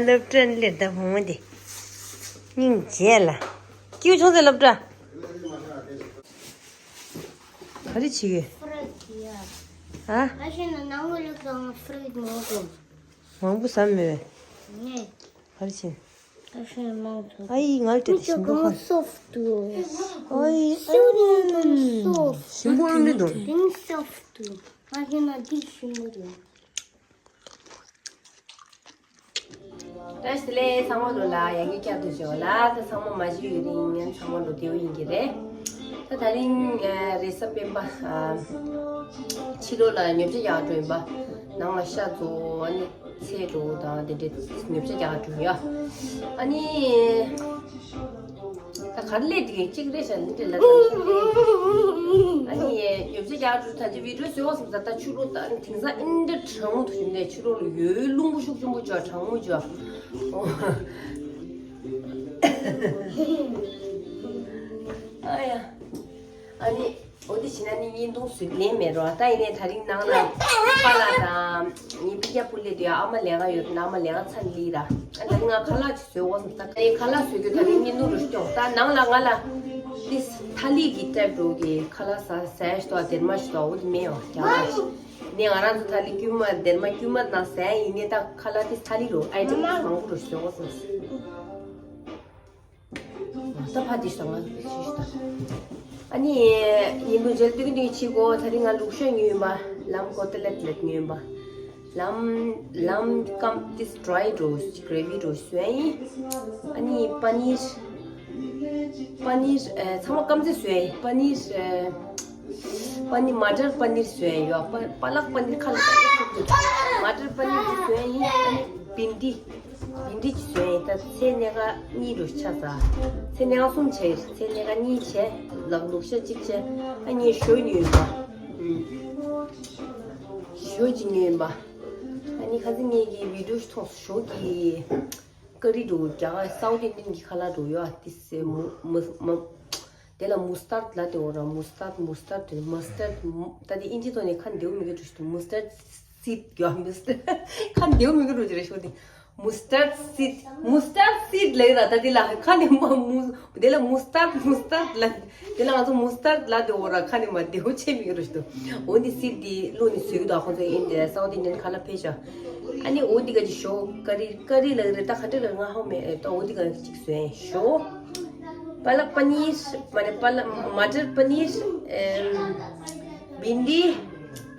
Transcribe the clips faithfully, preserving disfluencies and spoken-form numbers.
སློབ་གྲྭ་སླེབས་ད་བུ་མོ་དེ། སྙིང་རྗེ་ལ། ཀྱིའུ་ཆུང་ཚེ་སློབ་གྲྭ། ག་རེ་བྱེད་ཀྱི། ཨ། ཨ་ཤེ་ན་ནང་ལ་ལོག་དང་ཧྥ་རེད་མོ་གོ། མང་པོ་ཟ་མེད་པས། ནས། ག་རེ་བྱེད། ཨ་ཤེ་མང་ཚོ། ཨ་ཡི་ང་ལ་སྤྲད་དེ་ཞིམ་པོ་ཁ། སོབ་ཏུ། ཨ་ཡི་ཨ་ཡི་སོབ། ཞིམ་པོ་རང་རེད་འདུག་དེང་སོབ་ཏུ། ཨ་ཤེ་ན་འདི་ཞིམ་པོ་རེད། བཀྲ་ཤིས་བདེ་ལེགས། ཚང་མ་ལོ་ལ་ཡ་གི་བསྐྱར་དུ་བྱོན་ལ། ད་ཚང་མ་མ་བྱོན་ཡོད་རིང་ཡང་ཚང་མ་ལོ་བདེ་བོ་ཡིན་གྱི་རེད། ད་ད་རིང་རེས་གཟའ་སྤེན་པ། ཕྱི་ལོགས་ལ་ཉོ་ཆ་རྒྱག་འགྲོ་ཡིན་པ། ནང་ལ་ཤ་བཙོ། ཨ་ནི་ཚལ་འགྲོ་དང་དེ་འདྲའི་ཉོ་ཆ་རྒྱག་འགྲོ་ཡ། ཨ་ནི། ད་ག་རེ་ལས་དེ་གཅིག་རེད་ཤག་ནི་དེ་ལ་ད་ཨ་ནི་ཡོབ་ཅེ་རྒྱག་འགྲོ་ད་ཅི་བི་ཌིའོ་བཟོས་བ་སོང་ད། ད་ཕྱི་ལོགས་ད་དེང་སང་ཨིན་འདྲ་གྲང་མོ་དུ་ཞིམ་ནས་ཕྱི་ལོགས་ལ་ཡོད་རླུང་བུ་ཤུགས་ཆེན་པོ་བྱོས་གྲང་མོ་བྱོས། ཨ་ཡ། ཨ་ནི། འོ་དེ་བྱས་ན་ནི་བརྙན་ཐུང་བཟོས་ལན་མེད་རོ། ད་ཡིན་ནའི་ད་རིང་ནང་ལ་ཁ་ལག་དང་ངའི་སྤུན་ཀྱག་སྤུ་ལེ་དེ་ཨ་མ་ལས་ཀ་ཡོད་ན་ཨ་མ་ལས་ཀ་ཚར་ལི་ར། ཨ་ད་རིང་ང་ཁ་ལག་ཅིག་བཟོས་འོ་སོང་ད། ཨེ་ཁ་ལག་བཟོས་རྒྱུ་ད་རིང་བརྙན་ཐུང་རུ་སྐྱོང་ད། ནང་ལ་ང་ལ་ཏིས་ཐ་ལི་གི་ཊེབ་རུ་གི་ཁ་ལག་ཟ་ཟ་ཡ་ཞིག་ཏོ་སྡེར་མ་ཞིག་ཏོ་འོ་དེ་མེད་འོ་རྒྱ་ལག་ཅིག་ནས་ང་རང་ཚོ་ཐ་ལི་དཀྱུས་མ་སྡེར་མ་དཀྱུས་མ་ནང་ཟ་ཡ་ཡིན་ནའི་ད་ཁ་ལག་ཏིས་ཐ་ལི་རུ་ཨའི་ཊེམ་མང་པོ་རུ་བཟོས་འོ་སོང་། ད་ཕ་དེ་ཞིག་ང་ཞིག་ད། ཨ་ནི་ཡིན་དུས་རྗེས་ཏིག་ཏིག་ཕྱི་གོ་ད་རིང་ང་ལུག་ཤ་ཉོས་ཡིན་པ། ལམ་ཀོ་ཏི་ལེད་ལེད་ཉོས་ཡིན་པ། ལམ་ལམ་ཀམ་ཏིས་ཌྲའི་འགྲོ་གྲེ་བི་འགྲོ་བཟོས་ཡིན། ཨ་ནི་པ་ནིར་པ་ནིར་ཨེ་ཚང་མ་སྐམ་ཚེ་བཟོས་ཡིན། པ་ནིར་ཨེ་པ་ནིར་མ་ཊར་པ་ནིར་བཟོས་ཡིན་ཡོད། པ་པ་ལག་པ་ནིར་ཁ་ལ་མ་ཊར་པ་ནིར་དེ་བཟོས་ཡིན། ཨ་ནི་བིན་ཌི། བིན་ཌི་ཅིག་བཟོས་ཡིན། ད་ཚལ་སྣ་ཁ་གཉིས་རུ་ཆ་ཚ། ཚལ་སྣ་ཁ་གསུམ་བྱས། ཚལ་སྣ་ཁ་གཉིས་བྱས། ལག་ལུག་ཤ་གཅིག་བྱས། ཨ་ནི་ཞོ་ཉོས་ཡིན་པ། ཨུམ། ཞོ་གཅིག་ཉོས་ཡིན་པ། ཨ་ནི་ཁ་སང་ངེད་ཀྱི་བི་ཌིའོ་ཞིག་མཐོང་སོང་། ཞོ་གི་ཀ་རི་འགྲོ་རྒྱ་གར་སའུ་ཐི་ཨིན་ཌི་ཡན་གྱི་ཁ་ལག་འགྲོ་ཡོད་ཨ། ཏི་སེ་མུ་མུ་མུ། དེ་ལ་མུ་སི་ཊར་ཌི་ལབ་དེ་འོ་ར། མུ་སི་ཊར་ཌི་མུ་སི་ཊར་ཌི་མུ་སི་ཊར་ཌི་མུ། ད་དེ་ཨིན་ཇི་ཐོག་ནས་ཁ་འདེའུ་མི་གི་འགྲོ་ཞིག་འདུག་མུ་སི་ཊར་ཌི་སིཌ་ཡོད། མུ་སི་ཊར་ཌི་ཁ་འདེའུ་མི་གི་འགྲོ་ཅི་རེད་ཤོ་དེ། མུ་སི་ཊར་ཌི་སིཌ་མུ་སི་ཊར་ཌི་སིཌ་ལབ་ཡོད་ར། ད་དེ་ལ་ཁ་ནས་མ་མུ་དེ་ལ་མུ་སི་ཊར་ཌི་མུ་སི་ཊར་ཌི་ལབ། དེ་ལ་ང་ཚོ་མུ་སི་ཊར་ཌི་ལབ་དེ་འོ་ར། ཁ་ནས་མ་འདེའུ་ཆེ་མི་གི་འགྲོ་ཞིག་འདུག་འོ་འདི་སིཌ་དེ་བླུགས་ནས་བཟོས་གི་འདུག་ཁོང་ཚོ་ཨིན་ཌི་ཡ་སའུ་ཐི་ཨིན་ཌི་ཡན་ཁ་ལག་ཕལ་ཆེར། ཨ་ནི་འོ་འདི་ག་ཅིག་ཞོ་ཀ་རི་ཀ་རི་ལབ་ཀྱི་རེད། ད་ག་འདྲ་ལབ་ང་ཧ་གོ་མེད། ད་འོ་འདི་ག་ཅིག་བཟོས་ཡིན། ཞོ། པ་ལག་པ་ནིར་མ་ནི་པ་ལག་མ་ཊར་པ་ནིར། ཨེམ། བིན་ཌི།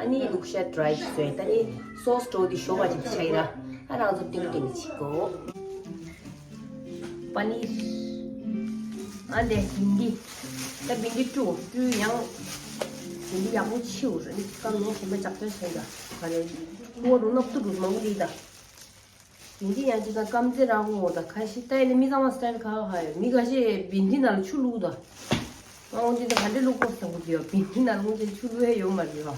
ཨ་ནི་ལུག་ཤ་ཌྲའི་བཟོས། ད་ནི་སོ་སི་འགྲོ་འདི་ཞོ་བ་ཅིག་བྱས་ཡིན་ར། ཨ་རང་ཚོ་ཏིང་ཏིང་ཅིག་གོ། པ་ནིར། ཨ་འདི་བིན་ཌི། ད་བིན་ཌི་བཀྲུ་བཀྲུ་ཡང་། བིན་ཌི་ཡག་པོ་ཕྱིའུ་ར་ནི་སྐམ་ནས་ཞིམ་པ་ཅག་ཅག་བྱས་ཡིན་ར། ག་རེ། ཁུ་བ་རུ་ནག་ཏུ་རུ་མང་པོ་ལི་ད། བིན་ཌི་ཡང་ཅི་ད་སྐམ་ཚེ་རང་ངོ་ད་ཁ་ཤས་ད་ཡིན་ནི་མི་ཚང་མ་སི་ཊལ་ཁ་ཁ་ཡོད། མི་ཁ་ཤས་བིན་ཌི་ནང་ལ་ཆུ་བླུགས་ད། ང་འོ་འདི་ད་ག་འདྲ་བླུགས་དགོས་བསམ་གི་འདུག་བིན་ཌི་ནང་ལ་འོ་འདི་ཆུ་བླུགས་ཡ་ཡོད་མ་རེད་ཡོད།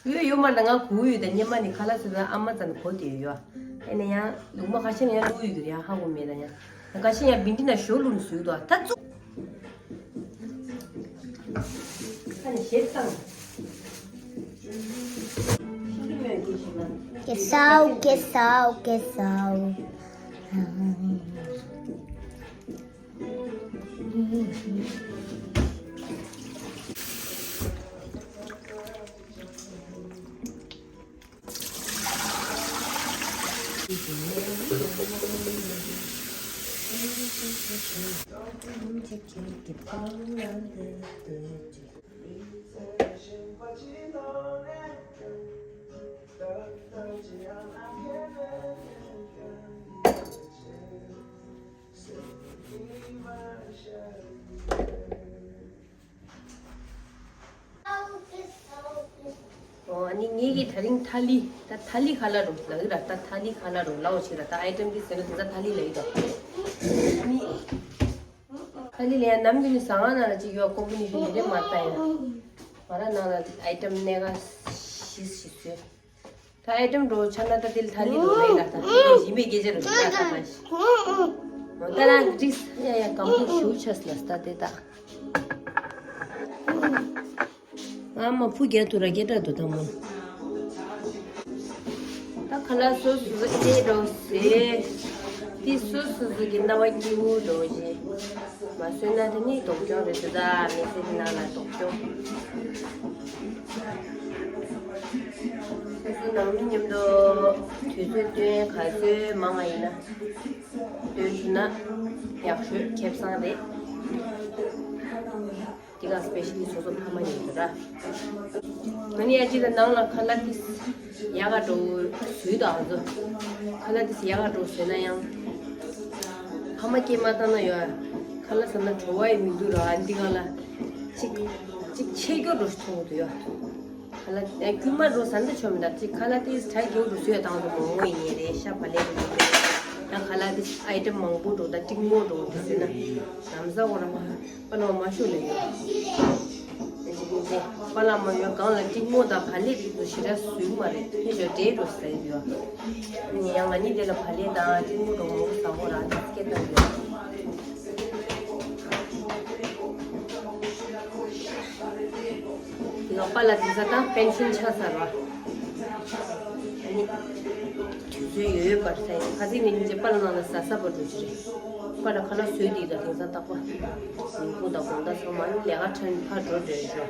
ཡོད་ཡོད་མ་རེད། ང་གོ་ཡོད་ད། སྔོན་མ་ནི་ཁ་ལག་བཟོས་ད་ཨ་མ་ཚ་ནི་གོ་དེ་ཡོད་ཡོད། ཡིན་ན་ཡང་ལུག་མ་ཁ་ཤས་ནི་ཡང་བླུགས་ཡོད་ཀྱི་རེད། ཡང་ཧ་གོ་མེད་ད་ཡང་། ཁ་ཤས་ཡང་བིན་ཌི་ནང་ཞོ་བླུགས་ནས་བཟོས་འདུག་ད་ཚུ། ཁ་ནས་ཞེ་བཏང་། ཀེ་སའོ་ཀེ་སའོ་ཀེ་སའོ། ཨོ། ཨ་ནི་ངེད་ཀྱི་ད་རིང་ཐ་ལི། ད་ཐ་ལི་ཁ་ལག་རུ་ལག་ར། ད་ཐ་ལི་ཁ་ལག་རུ་ལའོ་ཆེ་ར། ད་ཨའི་ཊེམ་འདི་ཟེར་ན་དེ་ཚ་ཐ་ལི་ལ་ཡི་ད། ཨ་ནི་ཐ་ལི་ལ་ཡ་ནམ་རྒྱུན་ནི་ཟ་ཁང་ནང་ལ་ཅིག་ཡོད། ཀོམ་པི་ནི་ཤན་དེ་འདྲས་མ་ལྟ་ཡ། ང་རང་ནང་ལ་ཨའི་ཊེམ་སྣ་ཁ་བཞི་བཞི་བཟོས། ད་ཨའི་ཊེམ་འགྲོ་ཆ་ན་ད་དེ་ལ་ཐ་ལི་འགྲོ་ལ་ཡིན་ལ། ད་ཡིན་པའི་སྐད་ཆ་རུ་ད་ད་ད་ད་རང་ཏིས་ཡ་ཡ་སྐམ་པོ་ཞུ་ཆས་ལ་ད་དེ་ད། ཨ་མ་ཕུ་རྒྱ་ཐུ་ར་རྒྱ་ཏྲ་དུ་ད་མོ། ད་ཁ་ལག་སོ་སོ་སོ་སྐྱེས་འགྲོ་ཟེར། དེ་སོ་སོ་སོ་གི་རྣ་བ་སྐྱིད་པོ་འགྲོ་བཞིན་མ་བཟོས་ན་དེ་ནི་སྡུག་གྱོང་རེད་འདུག་ད་མི་ཚེ་འདི་ནང་ལ་སྡུག་གྱོང་། སོ་སོ་ནང་མི་མཉམ་དུ་དུས་ཚོད་བཏོན་ག་ཚོད་མང་བ་ཡིན་ན་བཏོན་ཐུབ་ན་ཡག་ཤོས་ཁེ་བཟང་རེད། དེ་ག་སི་པེ་ཤལ་ལི་སོ་སོ་ཕ་མ་ཡིན་འདུག་ར། ང་ནི་ཨ་ཅེ་ལ་ནང་ལ་ཁ་ལག་དེ་ཡག་ག་འགྲོ་བཟོས་དང་ཚོ། ཁ་ལག་དེ་ཡག་ག་འགྲོ་བཟོས་ན་ཡང་། ཕ་མ་སྐྱེས་མ་བཏང་ན་ཡོད། ཁ་ལག་ཟ་ན་བྲོ་བ་ཡི་མི་འདུག་ར། ཨ་འདི་ག་ལ་ཅིག་ཅིག་ཆེ་སྐྱོ་འགྲོ་ཞིག་མཐོང་གི་འདུག་ཡོད། ཁ་ལག་ཨ་རྒྱུ་མ་འགྲོ་ཟ་འདི་ཆོ་མི་འདུག་ཅིག་ཁ་ལག་དེ་གྲ་རྒྱུ་འགྲོ་བཟོས་དང་ཚོ་མང་མོ་ཡིན་ངེས་རེད། ཤ་བག་ལེབ་འགྲོ་ཡང་ཁ་ལག་དེ་ཨའི་ཊེམ་མང་པོ་འགྲོ་ད་ཀྲིག་མོ་འགྲོ་དེ་བཟོས་ན་ལམ་ཟ་འོ་ར་མ། པ་ལགས་མ་ཤོད་ལ་ཡོད། པ་ལགས་མ་ཡོད་གང་ལ་ཀྲིག་མོ་དང་བག་ལེབ་རིགས་དུ་ཞེ་དྲག་བཟོས་མ་རེད། ཕེ་ཞོ་འདྲེ་འགྲོ་ཟེར་ཡོད། ཡང་ང་གཉིས་དེ་ལ་བག་ལེབ་དང་ཀྲིག་མོ་འགྲོ་མང་པོ་ཟ་འོ་ར་ད་སྐད་བཏང་ཡོད། དེ་ལ་པ་ལགས་དེ་ས་དང་པེན་སིན་ཆགས་ཚར་བ། དུས་ཚོད་ཡོད་པར་ཟེར་ཁ་སང་ནས་ཉིན་གཅིག་པ་ལགས་ནང་ལ་ཟ་ས་པ་འགྲོ་གི་རེད། པ་ལགས་ཁ་ལག་བཟོས་དེ་ད་དེང་སང་རྟག་པ། ཉིན་གུང་དང་དགོང་དག་ཚང་མ་ནི་ལས་ཀ་ཁྲོད་ཕར་འགྲོ་འདྲ་ཞོ།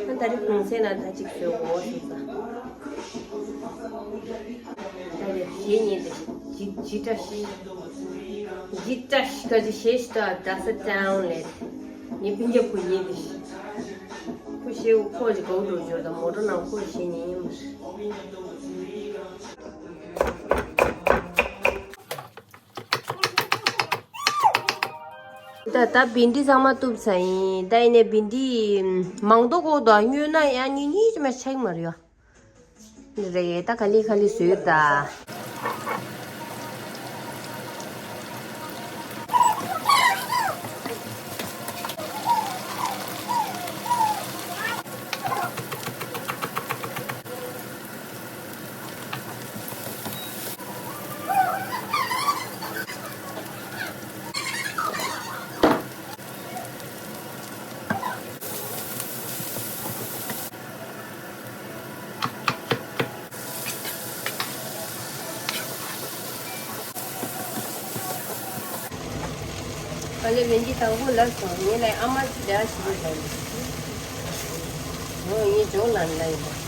ཨ་ད་རེས་གུང་སེང་ན་ད་ཅིག་བཟོས་གོ་ཟེར་ས། ད་རེས་གཞས་ཉན་དེ་ཇི་ཇི་ཏྲ་ཤི། ཇི་ཏྲ་ཤི་ག་ཇི་གཞས་ཤི་ཏ་ད་ས་ཏའུན་ལེ། ངའི་སྤུན་ཀྱག་ཁོ་ཉན་དེ་ཤི། ཁོ་གཞས་ཁོ་ཅིག་གོ་འགྲོ་འཇོར་དང་མོ་ཊ་ནང་ཁོ་གཞས་ཉན་ཡིན་མ་རེད། ད་ད་བིན་ཌི་ཚང་མ་གཏུབ་ཚར་ཡིན། ད་ཡིན་ནའི་བིན་ཌི་མང་དོ་གོ་དོ་སྨྱོས་ན་ཡང་ཉིན་གཉིས་ཅི་མ་ཆགས་མ་རེད་ཡ། རེད་ད་ག་ལེ་ག་ལེ་བཟོས་ད། ཨ་ལེ་མིན་གྱི་དང་པོ་ལབ་སོང་། ངས་ལབ་ཨ་མ་ཅི་འདྲ་ཞིག་ལབ་ཡིན། འོ་ངས་ཇོ་ལ་ལབ་ཡིན་པ།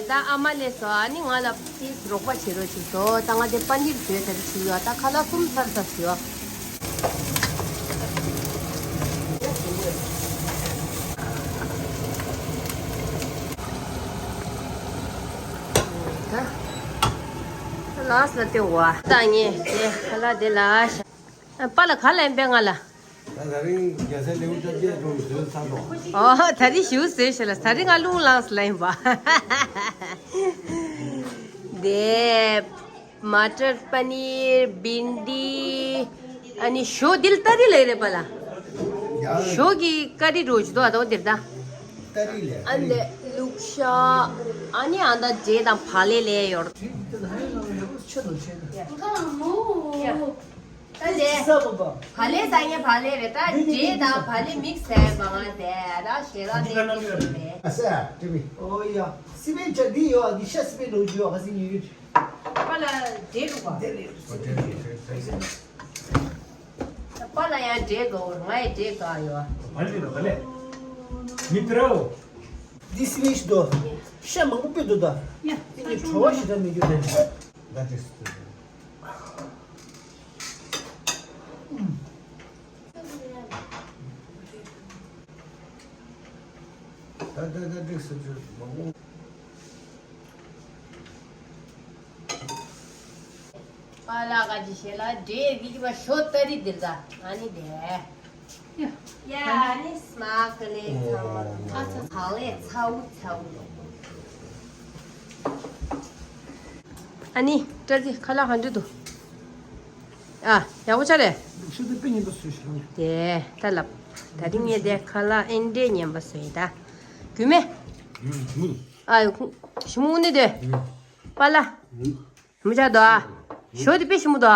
ད་ཨ་མ་ལས་སོ་ཨ་ནི་ང་ལ་ཏིས་རོགས་པ་བྱེད་རོགས་བྱེད་དོ། ད་ང་དེ་པ་ནིར་བཟོས་ཚར་བྱུང་ཡོད། ད་ཁ་ལག་གསུམ་ཚར་ཚར་བྱུང་ཡོད། ད་ལགས་ལ་སྟེར་བ། ད་ངས་དེ་ཁ་ལག་དེ་ལ་ཤ། པཱ་ལགས་ག་ལ་ཡིན་པས་ང་ལ། ད་ད་རིང་རྒྱལ་སྲས་ལེའུ་བཅོ་བརྒྱད་འགྲོ་བའི་ཟོས་ཚར་ཏོ། ཨོ་ད་རིང་ཞིའུ་ཟོས་ཤེ་ལ་ད་རིང་ང་རླུང་ལངས་ལ་ཡིན་པ། དེ་མ་ཊར་པ་ནིར་བིན་ཌི། ཨ་ནི་ཞོ་འདི་ལ་ཏ་རི་ལབ་རེད་པཱ་ལགས། ཡ། ཞོ་གི་ཀ་རི་འགྲོ་བྱེད་དོ་ཨ་དོ་འདིར་ད། ཏ་རི་ལབ་ཨ་ནི་ལུག་ཤ། ཨ་ནི་ཨ་ད་འབྲས་དང་བག་ལེབ་ལས་ཡོད། ད་དེ་བག་ལེབ་ཟ་མཁན་བག་ལེབ་རེད། ད་འབྲས་དང་བག་ལེབ་མིག་སི་བྱས་པ་ང་དེ་ད་ཞེ་ལ་ནས་ཡོད་རེད། ཨ་སེ་ཨ་ཏི་བི། ཨོ་ཡ། སི་པན་ཅ་འདི་ཡོད་ཨ། འདི་ཤ་སི་པན་འགྲོ་རྒྱུ་ཡོད་ཨ། ཁ་སི་ཉོ་རྒྱུ། པཱ་ལགས་འབྲས་བླུགས་པ། པཱ་ལགས་ཡང་འབྲས་དགའ་བོ་ང་ཡི་འབྲས་དགའ་ཡོད། བ་ལི་ར་བ་ལེ། མི་ཏི་རའོ། འདི་སི་ལེ་ཞིག་འདུག་ཤ་མང་པོ་སྤུས་འདུག་ད། ཡ། འདི་གི་བྲོ་བ་ཞིག་ད་མི་རྒྱུ་དེ། ད་ཅི་སི། ད་ད་ད་འགྲིག་སོང་། ཅི་མང་པོ། པཱ་ལགས་ཀྱི་ཞལ་ལག་འབྲས་ཀྱི་པ་ཞོ་ཏ་རི་འདིར་ད་ཨ་ནི་དེ། ཡ་ཨ་ནི་སྨག་ལེ་ཚང་མ་ཨ་ཚ་ཚ་ལེ་ཚ་བོ་ཚ་བོ། ཨ་ནི་སྤྲ་རྩི་ཁ་ལག་ག་འདྲ་འདུག་ཨ་ཡག་པོ་ཆགས་རེད། ཤི་དེ་དཔེ་ཉེན་པ་བཟོས་ཤག་དེ་ད་ལབ། ད་རིང་ངས་དེ་ཁ་ལག་ཨེ་འདྲས་ཉན་པ་བཟོས་ད། རྒྱུས་མེད། ཨ་ཡོ་ཁུ་ཞི་མོ་འུ་ནི་དེ། པཱ་ལགས། མི་ཆགས་དོ། ཞོ་དེ་དཔེ་ཞིམ་པོ་དོ།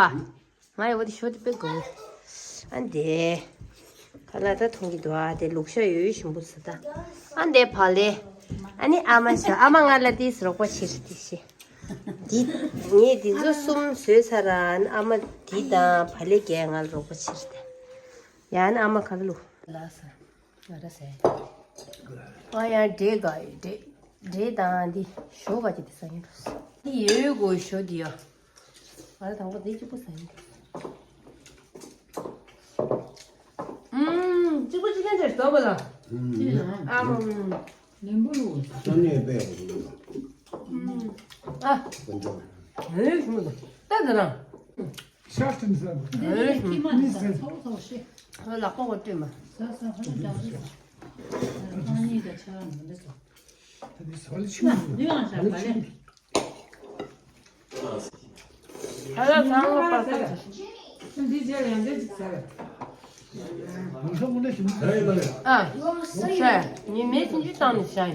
ང་ཡི་བ་དེ་ཞོ་དེ་དཔེ་དགོས། ཨ་འདེ། ཁ་ལག་ད་མཐོང་གི་འདུག་ཨ་དེ་ལུག་ཤ་ཡོད་ཡོད་ཞིམ་པོ་ཟེར་ད། ཨ་འདེ་བག་ལེབ། ཨ་ནི་ཨ་མ་ཤ་ཨ་མ་ང་ལ་དེས་རོགས་པ་བྱེད་དེ་ཤེ། འདི། ངས་འདི་ཚོ་གསུམ་བཟོས་ཚར་ཨ་ནི་ཨ་མ་འདི་དང་བག་ལེབ་རྒྱག་ང་ལ་རོགས་པ་བྱེད་དེ། ཡ་ཨ་ནི་ཨ་མ་ཁ་ལ་ལུག་ལགས་སོ། ང་ར་ཟས། ང་ཡང་འབྲས་དགའ་ཡོད་འབྲས། འབྲས་དང་འདི་ཞོ་ག་ཅིག་དེ་ཟ་ཉན་འགྲོ། འདི་ཡོད་དགོས་ཞོ་འདི་ཡ། ང་ར་དང་པོ་འདི་གཅིག་པུ་ཟ་ཉན་འགྲོ། ཨུམ། གཅིག་པུ་གཅིག་རྐྱང་ཅིག་ཟ་བ་ལ། ཨུམ། ཨམ། ལེན་པོ་ལུ། ས་གནས་པས། ཨ། ཀུན་སྤྱོད། ཨེ་ཞུ་མི་འདུག་ད་འདི་རང་། ཤ་སྟོན་ས། འདི་ནི་ཁྱི་མ་ནི་ས་ཚ་བོ་ཚ་བོ་ཤེས། ལག་པ་བོ་སྤྲོད་མ། ས་ས་ཧ་ལམ་ཅག་ཤེས་ས། ཨ་ནི་ད་ཆ་མི་འདི་ཚོ། ད་འདི་ས་ལ་ཆུ་མི་འདུག་ནི་ཡང་ཤ་བ་ལེ། ད་ལ་ཚང་མ་པ་ས་ཚ་ཤེས། འདི་རྗེས་ཡང་འདི་ཅིག་ཟ། ཨ། ཤ་ཉི་མའི་ཚིན་ཅུ་བཏང་ནས་བཞག་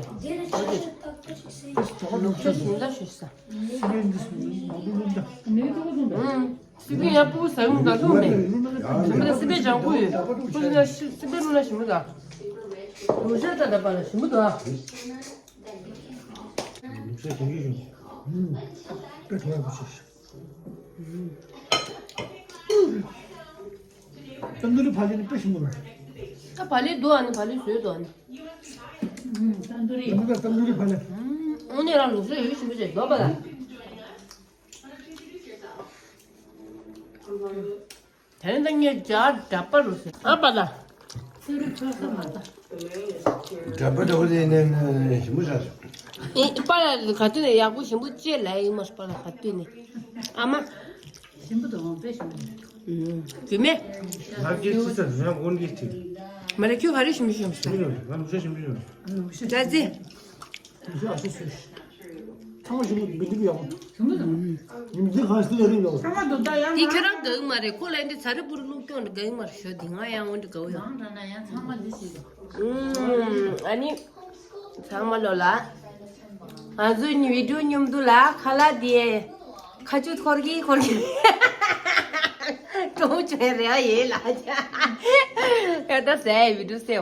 ཡོད། ལུག་ཤ་ཞིམ་ད་ཤོད་ས། ཨུམ། སི་པན་ཡང་སྤུ་གུ་ཟ་ཡོང་ད་ལུག་མེད། ཞིམ་པོ་ད་སི་པན་ལྗང་ཁུ་ཡོད། སྤུ་གུ་ན་སི་པན་ལུག་ན་ཞིམ་པོ་ད། ལུག་ཤ་ད་ད་པ་ལ་ཞིམ་པོ་ད། ལུག་ཤ་ཞིམ་པོ་ཞིམ་པོ། ཨུམ། དཔེ་ཐོག་ཡག་པོ་བྱས་ཤག་ཏན་ཏུ་རི་བག་ལེབ་ནི་དཔེ་ཞིམ་པོ་རེད། ད་བག་ལེབ་འདུག་ཨ་ནི་བག་ལེབ་བཟོས་འདུག་ཨ་ནི། ཨུམ་ཏན་ཏུ་རི། ཨུམ་ད་ཏན་ཏུ་རི་བག་ལེབ། ཨུམ་འོ་ནི་རང་ལུག་ཤ་ཡོད་ཞིམ་པོ་བྱས་འདུག་པ་ལ། དེ་ནི་ད་ངས་ཇ་འདྲ་པ་རུ་ཟེར་ཨ་པ་ལ། ཏུ་རི་ཁྲོ་ས་མ་ད། འདྲ་པ་འདྲ་པོ་དེ་ནས་ཞིམ་པོ་བྱས་སོང་། ཨེ་པ་ལ་ག་དུས་ནས་ཡག་པོ་ཞིམ་པོ་བཅད་ལ་ཡིན་མ་པ་ལ་ག་དུས་ནས། ཨ་མ། ཞིམ་པོ་དང་དཔེ་ཞིམ་པོ། རྒྱུས་མེད། ང་སྐད་ཅི་ཟེར་ང་དབོན་སྐད་ཅིག་མ་རེད་ཁྱོད་ག་རེ་ཞིམ་པོ་ཞིམ་པོ་ཟེར། ང་ལུག་ཤ་ཞིམ་པོ་ཞིམ་པོ། ལ་ཙི། ལུག་ཤ་ཨ་ཤ་ཤོད། ཚང་མ་ཞིམ་པོ་མི་འདུག་ཡག་པོ། ཞིམ་པོ་དང་། མི་འདུག་གང་ཞིག་ལ་རིང་ལ། ཚང་མ་འདུག་ད་ཡང་། དེ་ཁྱོད་རང་དགའ་གི་མ་རེད་ཁོ་ལ་འདི་ཚ་རི་བུ་རི་བླུགས་སྐྱོན་དགའ་གི་མ་རེད་ཞོ་འདི་ང་ཡང་འོན་ཏེ་དགའ་བོ་ཡོད། ནང་དྲ་ན་ཡང་ཚང་མ་འདི་ཞིག་དང་། ཨུམ། ཨ་ནི། ཚང་མ་ལོ་ལ། ང་ཚོའི་ནི་བི་ཌིའོ་མཉམ་དུ་ལ་ཁ་ལག་དེ། ཁ་ཆུ་འཁོར་གི་འཁོར་གི། ཀྲོང་ཆུ་རེ་བ་ཡེ་ལ། ཡ་ད་ཟེ་བི་ཌིའོ་སེ།